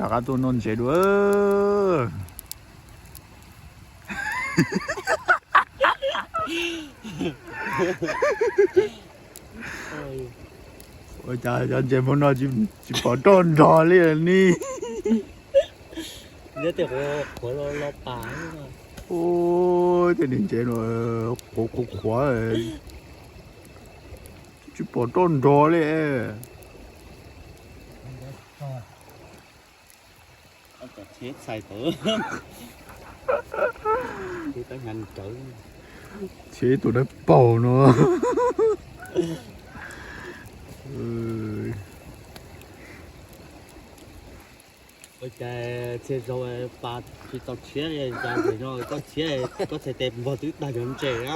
Rov qab tuaj noj ntses dua. Ua cas cov ntses hmo no tsis pom roj nrog li ni. Tej niag ntses no qhuav qhuav qhuav, tsis pom roj nrog li. Txheb tus dawb paug no. Ua cas txhia zaus pas tsis tau tshiab li, cas zaum no koj tshiab, koj txhais tes npog twb tag cov ntses na.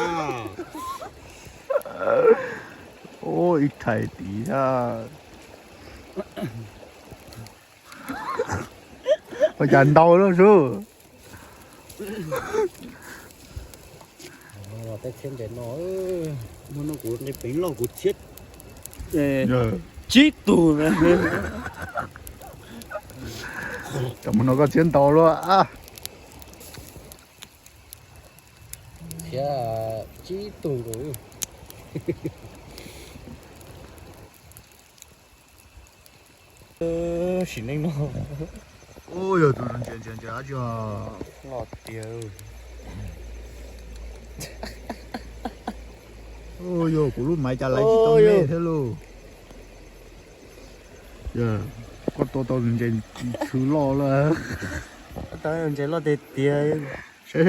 Ib thais tid thiab. Ua cas ntau lawm sub. Tej tshiab ntses no, muaj no kuv nqi peev loj kuv tshiab tsib tug. Tam mus no koj tshiab ntau luaj. Tshiab tsib tug nkaus. Sim neej no. Ua yog tus ntses ntses ntses dab tsi os. Loj tiag. Ua yog kuv lub maiv cas laiv tsis tau me thiab lauj. Koj tua tau tus ntses tshwv loj lawm. Ntses loj tiag tiag. Saib seb.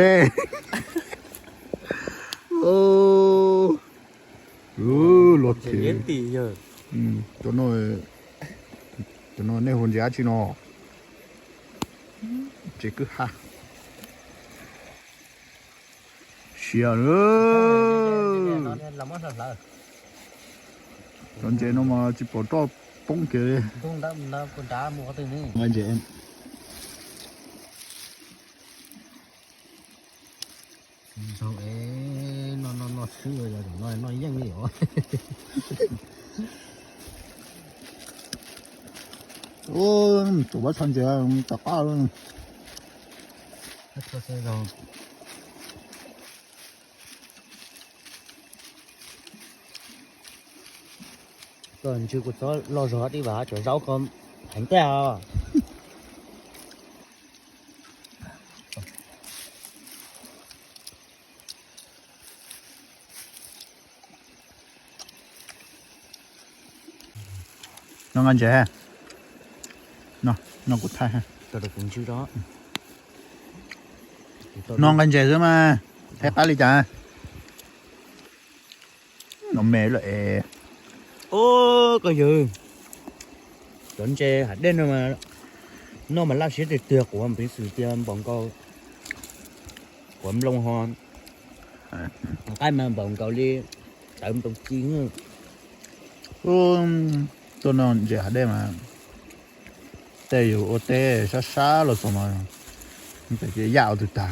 Loj tiag. Cov no nej hu ntses dab tsi no? Ntses kwj ha. Siav. Cov ntses no mas tsis pom roj poob kiag li. Nqa ntses. Ntshaug es noj noj noj swb, zaum no noj yeej li os. Tus pab tso ntses rov qab. Koj ntswg kuv txob loj zog tib vas tsuas zaub koj heev tiag. Noj nqa ntses, noj kuv thaij. Noj nqa ntses xwb mas, thaij qab li cas. No me lawm es. Koj yawg, cov ntses hav dej no mas noj mas laj siab tiag tiag, quav peev xwm tias npaum nkaus, quav nplooj ho, qaib mas npaum nkaus li tawv nplooj ci. Tuaj noj ntses hav dej mas tej yus ua teb sab sab los txog mas, ces yaj ua tug tag.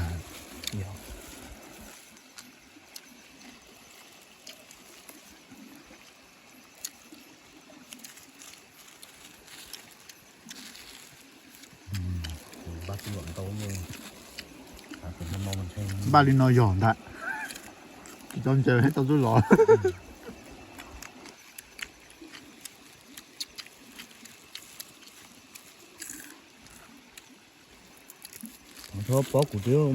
Npaj li no yog ntag, tsis tau ntses tau twb los. Thaum pob kuv twb